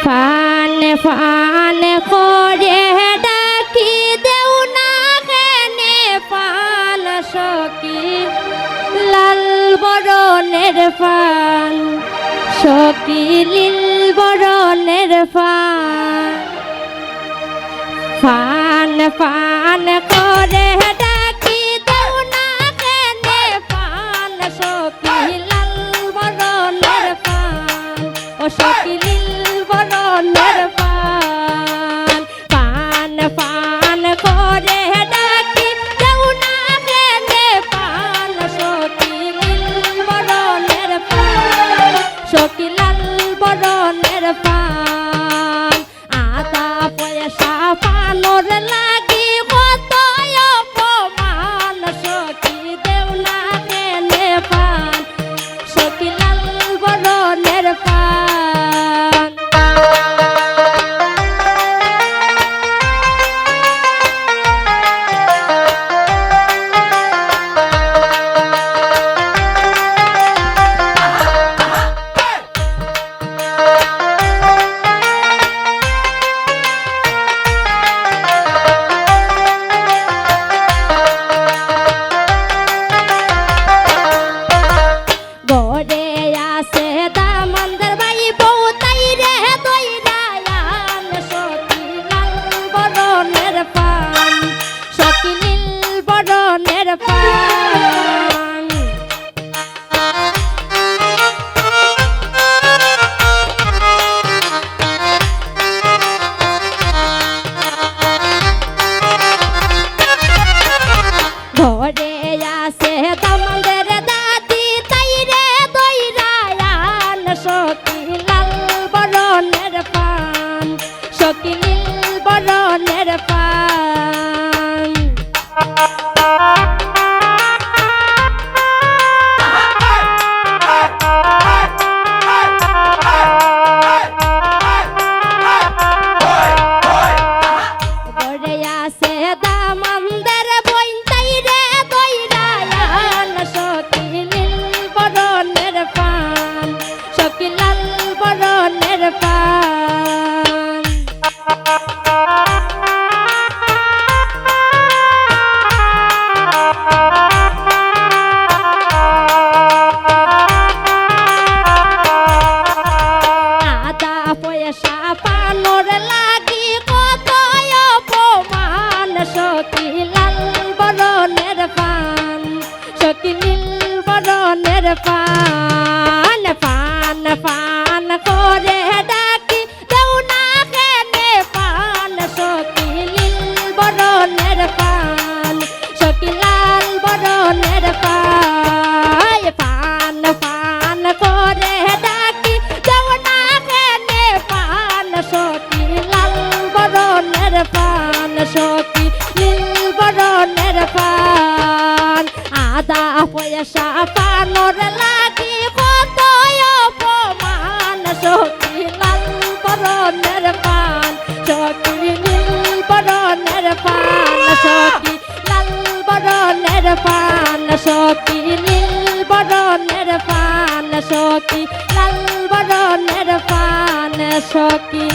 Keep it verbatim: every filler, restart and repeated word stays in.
Fun fun করে ডাকি দেও না কেনে ফান, সখী লাল বরণের ফান, সখী নীল বরণের ফান। ফান ফান করে ডাকি দেও না কেনে ফান, সখী লাল বরণের ফান, ও সখী নীল বরণের ফান। ফান ফান করে ডাকি দেও না কেনে ফান, সখী নীল বরণের ফান, সখী লাল বরণের ফান। আধা পয়সা ফানর লাগি কত অপমান, সখী দেও না কেনে ফান, সখী লাল বরণের ফান। ঘরে আছে দামান্দর ভাই বউ, তাইরে দইরা আন, সখী লাল বরণের ফান, সখী নীল বরণের ফান। ঘরে আছে দামান্দর দাদি, তাইরে দইরা আন, সখী লাল বরণের ফান, সখী নীল বরণের ফান। ঘরে আছে দামান্দর বইন, তাইরে দইরা আন, সখী নীল বরণের ফান, সখী লাল বরণের ফান। আধা পয়সা ফানর লাগি কত অপমান, সখী লাল বরণের ফান, সখী নীল বরণের ফান। ফান ফান করে ডাকি দেও না কেনে ফান, সখী নীল বরণের ফান, সখী লাল বরণের ফান। ফান ফান করে ডাকি দেও না কেনে ফান, সখী লাল বরণের ফান, সখী নীল বরণের ফান। আধা পয়সা ফানর লাগি কত অপমান, সখী লাল বরণের ফান, সখী নীল বরণের ফান, সখী লাল বরণের ফান, সখী নীল বরণের ফান, সখী লাল বরণের ফান, সখী